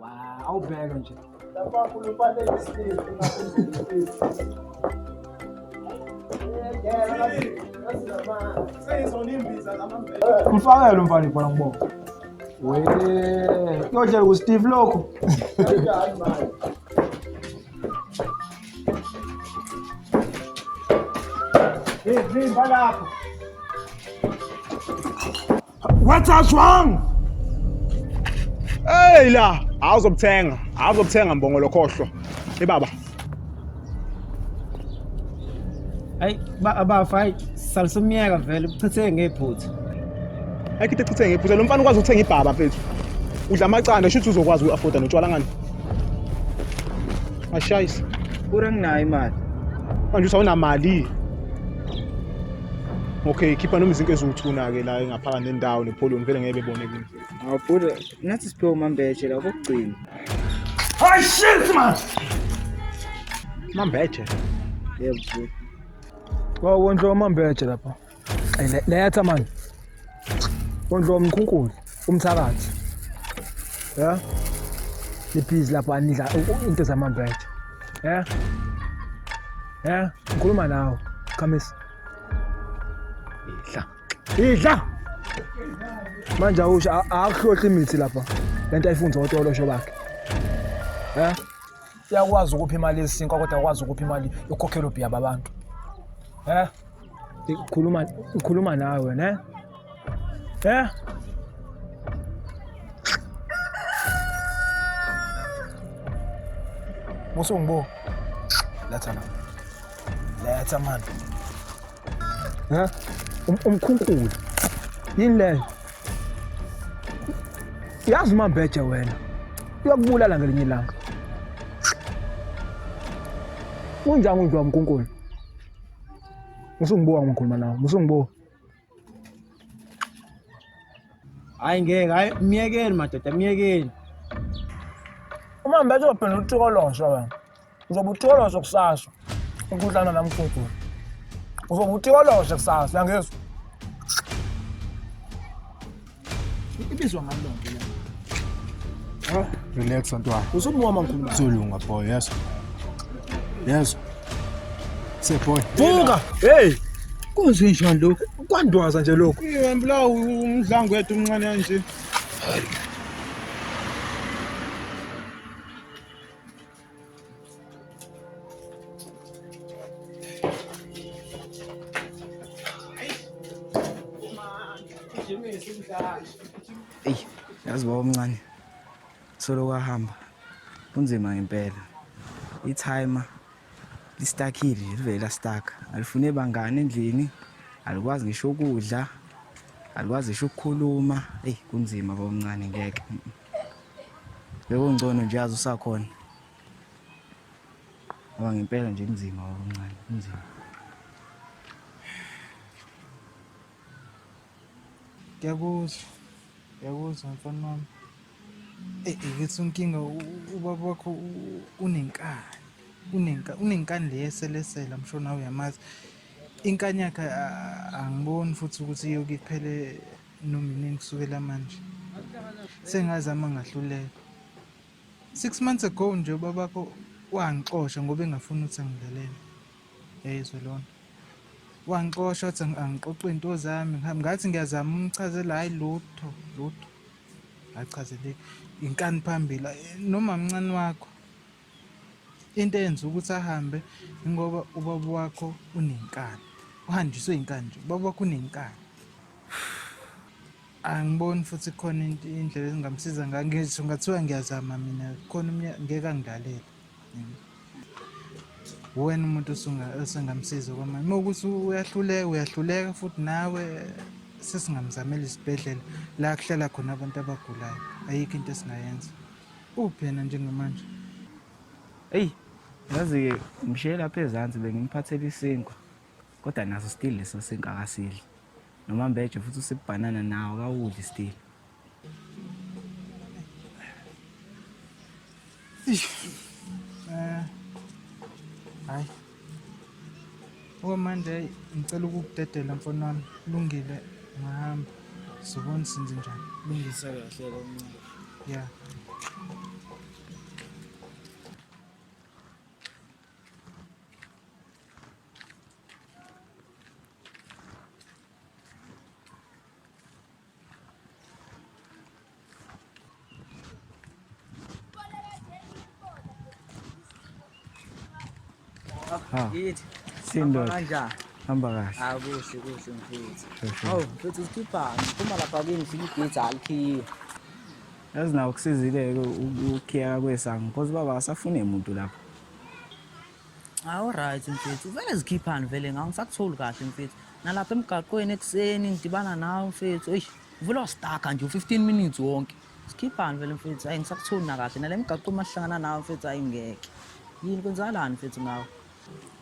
Wow, awubheke nje. Lapha khuluma isibili Mfakele umfana ibhola ngibonga. We, kuyodlela kuSteve lokho. Hey, vimba lapho. What's wrong? Hey la, awuzobuthenga, awuzobuthenga mbongolo khohlwa. Hey baba. Hayi abafa hayi salisa umyeka vele uchitheke ngephutha. Ayikho into echitheke ngephutha. Lo mfana ukwazi ukuthenga ibhaba mfethu. Udla amaqanda shuthi uzokwazi uku-afforda notshwala ngani. Ashayisa. Ura nginayo imali. Manje usawunamali. Okay, khipha noma izinto eziwuthuna-ke la engaphakathi nendawo nepholoni vele ngeke bebone kimi. Awubhuda nathi siphiwe umambeje la kokugcina. Hayi shit man. Mambeje. Yebo bhuti. Wawondlo amambeje lapha. Letha manje. Wondlo umkhunkulu, umthakathi. Yeah. Nibhizi lapha nidla into zamambeje. Yeah. Yeah, ngikhuluma nawe. Khamisa. Idla. Idla. Manje awusho akuhlohli imithi lapha. Lento ayifunza otolosho bakhe. Eh? Uyakwazi ukupha imali yesinkwa kodwa akwazi ukupha imali yokukhokhela ubhiya babantu. Eh? Ngikhuluma ngikhuluma nawe ne? Eh? Musu ngibo. Letha la. Letha man. Eh? Umkhunkulu. Yini leyo? Yazi umambeje wena. Uyakubulala ngelinye ilanga. Unjani unjwa umkhunkulu? Usungibuka ngikhuluma nawe. Usungibuka. Hayi ngeke, hayi myekeni madoda, myekeni. Uma mbethe uzophendula utikolosho wena. Uzobe utikolosho kusasa. Ukudlana namkhunkulu. Uzobe utikolosho kusasa, uyangizwa? Ibizwa ngani loo nto leyo? Relax ntwana. Usumuwa ngikhuluma. Kuzolunga boy, yes. Yes. Se boy. Vuka! Hey! Kwenziwe njani lokhu? Kwandwaza nje lokhu. Ngibulawa umdlangu wethu omncane kanje. Eyi, yazi baba omncane. Solo kwahamba. Kunzima ngempela. I-timer listakile livele lastaka. Alifune bangani endlini, alikwazi ngisho ukudla, alikwazi ngisho ukukhuluma. Eyi, kunzima baba omncane ngeke. Bekungcono nje yazi usakhona. Ngoba ngempela nje kunzima baba omncane, kunzima. Ngiyakuzwa. Ngiyakuzwa mfana wami. Eyi ngithi inkinga ubaba wakho unenkani. Unenkani le yeselesela I'm sure nawe uyamazi. Inkani yakhe angiboni futhi ukuthi iyoke iphele noma inini kusukela manje. Sengazama ngahluleka. 6 months ago nje ubabakho wangixosha ngoba engafuni ukuthi angilalele. Yayizwa lona. Wangixosha wathi angiqoqe iy'nto zami ngihambe ngathi ngiyazama umchazela hhayi lutho lutho. Achazeleki inkani phambili noma mncane wakho. Into eyenza ukuthi ahambe ingoba ubaba wakho unenkani. Uhanjiswe inkani nje. Ubaba wakho unenkani. Angiboni futhi khona indlela engingamsiza ngayo ngisho ngathiwa ngiyazama mina khona ngeke angilalele. Uwena umuntu osengamsiza kwamanje. Uma ukuthi uyahluleka uyahluleka futhi nawe sesingamzamela isibhedlela la kuhlala khona abantu abagulayo. Ayikho into esingayenza. Uphi yena njengamanje? Eyi, yazi-ke ngishiye lapha ezansi bengimphathela isinkwa kodwa naso still leso sinkwa akasidli. Noma mbeje futhi usibhanana nawo akawudli still. Eh. Hayi. Okwamanje ngicela ukukudedela mfana wami. Kulungile ngahamba. Sizobona senze njani. Lungisa kahle komncane. Yeah. Ha. Yithi. Sindoda. Kanjani? Hamba kahle. Ah kuhle kuhle mfethu. Sure, sure. Hawu mfethu usikhiphani? Phuma lapha kimi ngifika igate alikhiwe. Yazi nawo kusizile-ke ukukhiyeka kwesango because baba akasafune muntu lapho. Hawu right mfethu. Vele zikhiphani vele ngawo ngisakutholi kahle mfethu. Nalapha emgaqweni ekuseni ngidibana nawe mfethu. Eish, uvele wasitaka nje u15 minutes wonke. Sikhiphani vele mfethu. Hayi ngisakutholi nakahle. Nale emgaqweni masihlangana nawe mfethu hayi ngeke. Yini kwenzakalani mfethu ngawe?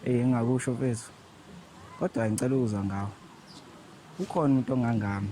Eyi engingakusho mfethu. Kodwa ngicela ukuzwa ngawe. Ukhona umuntu ongangami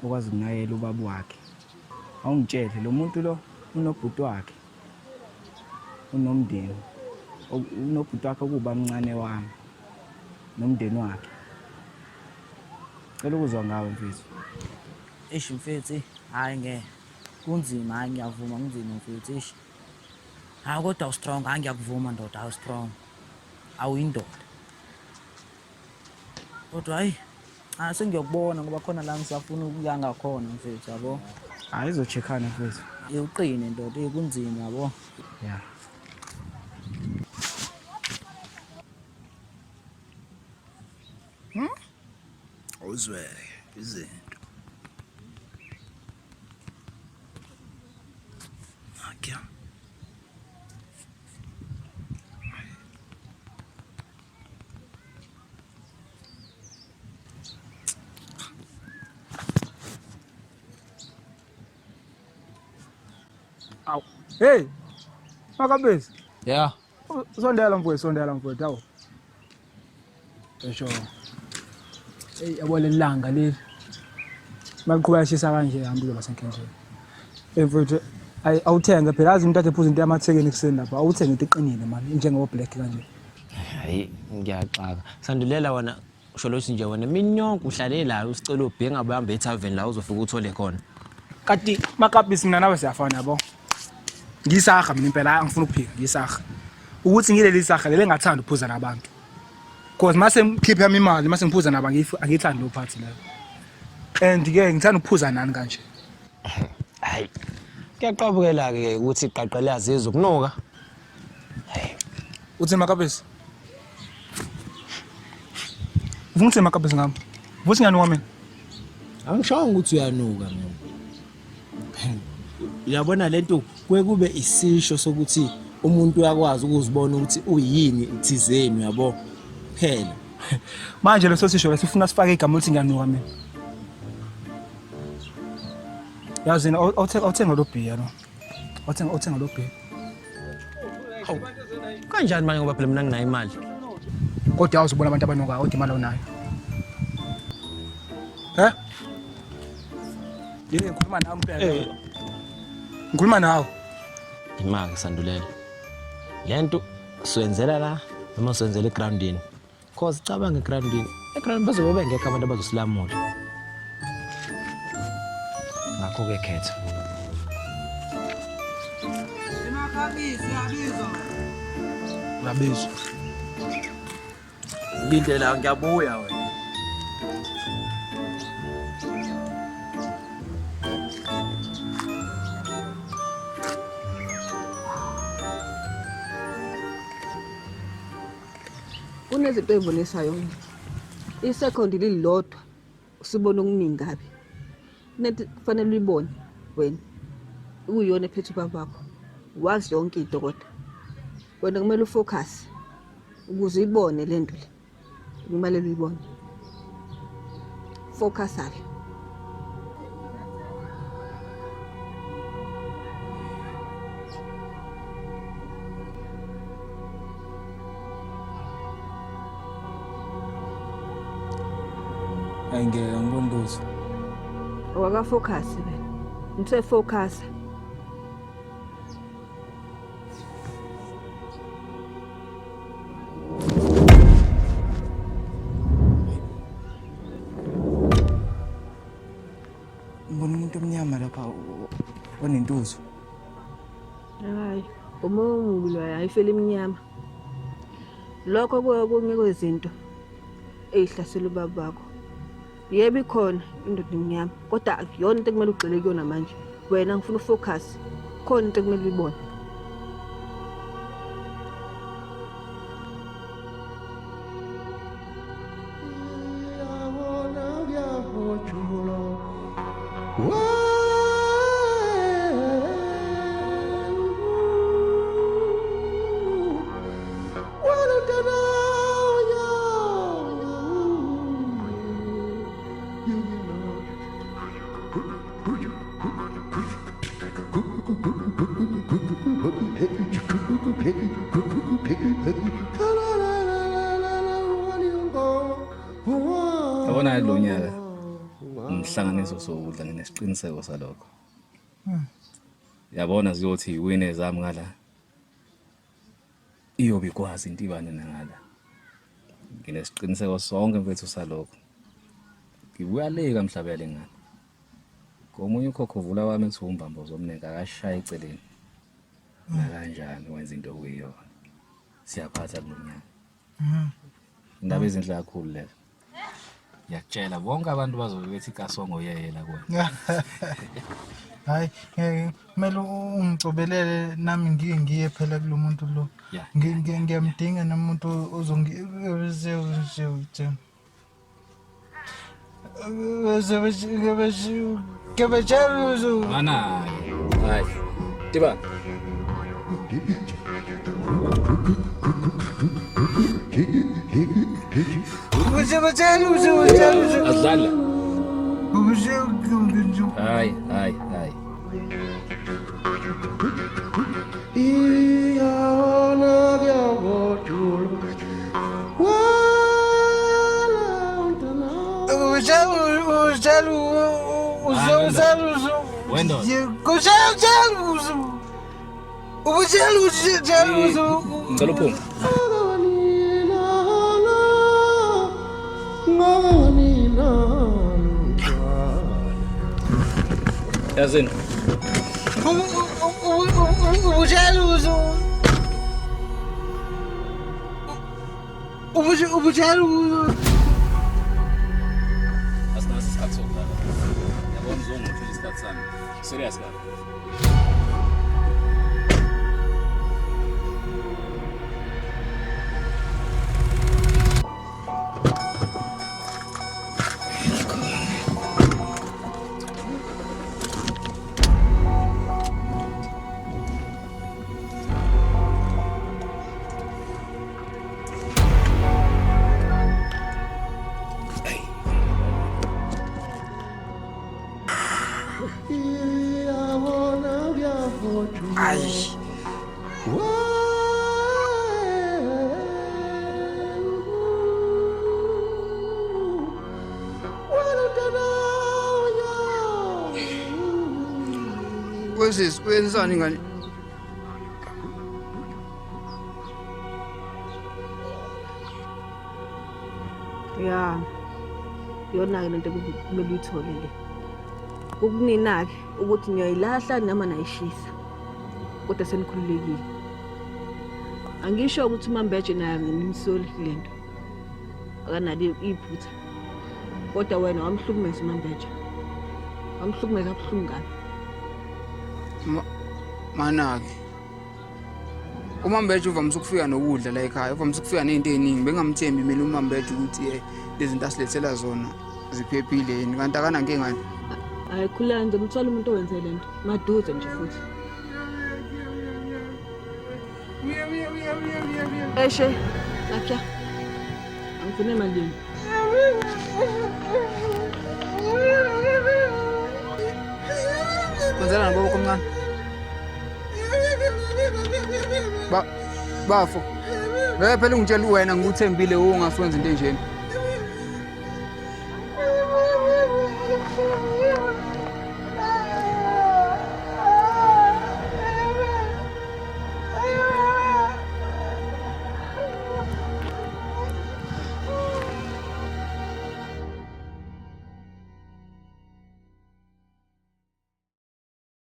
okwazi ukunakekela ubaba wakhe. Awungitshele lo muntu lo unobhuti wakhe. Unomndeni. Unobhuti wakhe okuba mncane wami. Nomndeni wakhe. Cela ukuzwa ngawe mfethu. Eish mfethu, hayi ngeke. Kunzima, hayi ngiyavuma kunzima mfethu. Eish. Hayi kodwa ustrong, hayi ngiyakuvuma ndoda, hayi strong. Awuyindoda. Kodwa hayi, cha sengiyokubona ngoba khona la ngisafuna ukuya ngakhona mfethu yabo. Hayi izocheckana mfethu. Uqine ndoda, eh kunzima yabo. Yeah. Awuzweke izinto. Nakya. Awu. Hey. Makabezi. Yeah. Sondela mfowethu, sondela mfowethu, awu. Esho. Hey, yabo leli langa leli. Maqhubeka shisa kanje hamba uzoba senkingeni. Hey mfowethu, ayi awuthenge phela azi umuntu ade phuza into yamathekeni ekuseni lapha. Awuthenge into eqinile man, njengoba black kanje. Hayi ngiyaxaka. Sandulela wena usho lothi nje wena mini yonke uhlale la usicela ubheke ngabe uhambe ethaveni la uzofika uthole khona. Kanti makabisi mina nawe siyafana yabo. Ngisaha mina impela angifuni ukuphika, ngisaha. Ukuthi ngileli saha lele ngathanda ukuphuza nabantu. Cause mase ngikhipha yami imali mase ngiphuza nabo angiyithandi lo party leyo. And ke ngithanda ukuphuza nani kanje. Hayi. Kuyaqabukela ke ukuthi iqaqa liyazizwa ukunuka. Uthi makabisi. Ufuna uthini makabisi ngami? Vuthi ngiyanuka mina. Angishongo ukuthi uyanuka mina. Uyabona lento kuye kube isisho sokuthi umuntu uyakwazi ukuzibona ukuthi uyini thizeni uyabo. Phela. Manje leso sisho lesifuna sifake igama ukuthi ngiyanuka mina. Yazini awuthenga lo bhiya lo. Awuthenga lo bhiya. Hawu. Kanjani manje ngoba phela mina nginayo imali. Kodwa awuzubona abantu abanukayo kodwa imali awunayo. He? Yini ngikhuluma nawe mpela. Eh. Ngikhuluma nawe. Imake sandulela. Lento siyenzela la noma siyenzela egroundini. Cause cabanga egroundini. Egroundini bazobe bengekho abantu abazosilamula. Ngakho ke khetha. Uyabizwa. Linde la ngiyabuya wena. Kunezinto ey'bonisayo mina. Isekhondi lilodwa usibona okuningi kabi. Kunento kufanele uyibone wena. Ukuyiyona ephethe ubaba wakho. Wazi yonke into kodwa. Wena kumele ufocus ukuze uyibone le nto le. Kumele uyibone. Focus-ke. Hayi ngeke angiboni lutho. Awakafocus wena. Ngithe focus. Ngibona umuntu omnyama lapha onentuzo. Hayi, umoya omubi loya ayifeli imnyama. Lokho kuyokunye kwezinto ey'hlasela ubaba wakho. Yebo ikhona indoda emnyama, kodwa akuyona into ekumele ugxile kuyona manje. Wena ngifuna ufocus. Khona into ekumele uyibone. Yabona lo nyaka umhlanganiso sowudla nginesiqiniseko salokho. Yabona ziyothi iwine zami ngala. Iyobe ikwazi intibane nangala. Nginesiqiniseko sonke mfethu salokho. Ngibuya le kamhlaba yalengane. Komunye ukhokho uvula wami ethi umbambo zomnenke akashaye eceleni. Nakanjani wenza into okuyiyona. Siyaphatha kulonyaka. Indaba ezinhle kakhulu lezo. Ngiyakutshela bonke abantu bazobe bethi kasongo yeyela kuwena. Hayi, ngeke kumele ungicobelele nami ngiye ngiye phela kulo muntu lo. Yeah. Ngiyamdinga nomuntu ozongi Mana. Hayi. Tiba. Azidlali la. Hayi, hayi, hayi. Wendon. Ngicela uphume. Yazini. Asinaso isikhathi sokudlala. Yabona uzongithola isikhathi sami. Serious kabi. Wesisi wenzani ngane? Ya, iyona-ke lento kumele uyithole le. Kukunina-ke ukuthi niyayilahla noma nayishisa, kodwa senikhululekile. Angisho ukuthi uMambeje naye angimsoli kule nto, akanalo iphutha, kodwa wena wamhlukumeza uMambeje, wamhlukumeza kabuhlungu kabi. Mana-ke uMambeje uvamise ukufika nokudla la ekhaya, uvamise ukufika ney'nto ey'ningi. Bengingamthembi mina uMambeje ukuthi lezi zinto asilethela zona ziphephile yini, kanti akanankinga yini. Hayi khululeka, ngizomthola umuntu owenze le nto maduze nje futhi. Eshe, lapha. Angifune malini. Kwenzela nababa omncane. Ba bafo. Vele phela ungitshela wena ngikuthembile ungasuwenza into enjena.